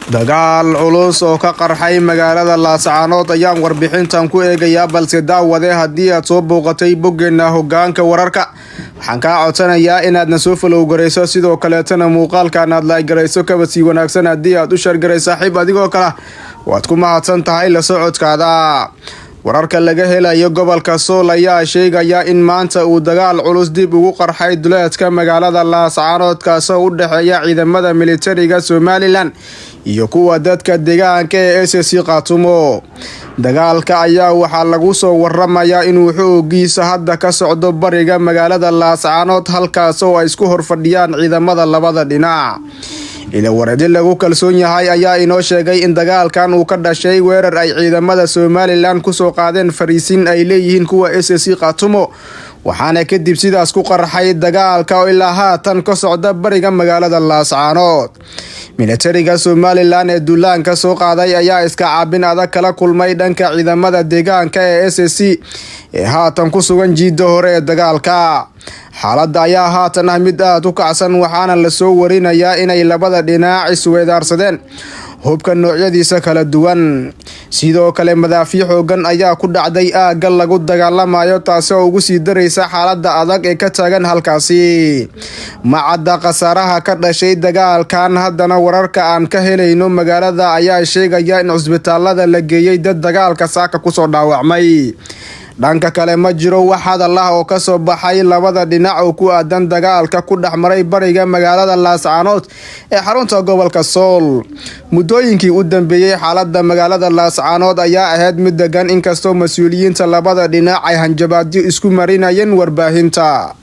Dagaal culus oo ka qarxay magaalada Laascaanood ayaan warbixintan ku eegayaa, balse daawade, haddii aad soo booqatay boggeena Hogaanka Wararka, waxaan kaa codsanayaa inaadna soo follow garayso, sidoo kaleetana muuqaalkan aad like garayso, kaba sii wanaagsan haddii aad u share garay saaxiib adigoo kale. Waad ku mahadsan tahay la socodkaada. Wararka laga helayo gobolka Sool ayaa sheegaya in maanta uu dagaal culus dib ugu qarxay duleedka magaalada Laascaanood, kaasoo u dhexeeya ciidamada militariga Somaliland iyo kuwa dadka deegaanka ee SSC Khaatumo. Dagaalka ayaa waxaa lagu soo waramayaa inuu xoogiisa hadda ka socdo bariga magaalada Laascaanood, halkaas oo ay isku horfadhiyaan ciidamada labada dhinac. Ilawareedyo lagu kalsoon yahay ayaa inoo sheegay in dagaalkan uu ka dhashay weerar ay ciidamada Somaliland kusoo qaadeen fariisin ay leeyihiin kuwa SSC Khaatumo, waxaana kadib sidaas ku qarxay dagaalka oo ilaa haatan ka socda bariga magaalada Laascaanood. Militariga Somaliland ee duulaanka soo qaaday ayaa iska caabin adag kala kulmay dhanka ciidamada deegaanka ee SSC ee haatan ku sugan jiidda hore ee dagaalka. Xaaladda ayaa haatan ah mid aad u kacsan, waxaana lasoo warinayaa inay labada dhinac isweedaarsadeen hubka noocyadiisa kala duwan. Sidoo kale, madaafiic xoogan ayaa ku dhacday aagga lagu dagaalamayo, taasi oo ugu sii daraysa xaaladda adag ee ka taagan halkaasi. Ma cadda khasaaraha ka dhashay dagaalkan. Haddana wararka aan ka helayno magaalada ayaa sheegaya in cusbitaalada la geeyey dad dagaalka saaka kusoo dhaawacmay. Dhanka kale, ma jiro wax hadal ah oo kasoo baxay labada dhinac oo ku aadan dagaalka ku dhex maray bariga magaalada Laascaanood ee xarunta gobolka Sool. Muddooyinkii u dambeeyey, xaalada magaalada Laascaanood ayaa ahayd mid degan, inkastoo mas-uuliyiinta labada dhinac ay hanjabaadyo isku marinayeen warbaahinta.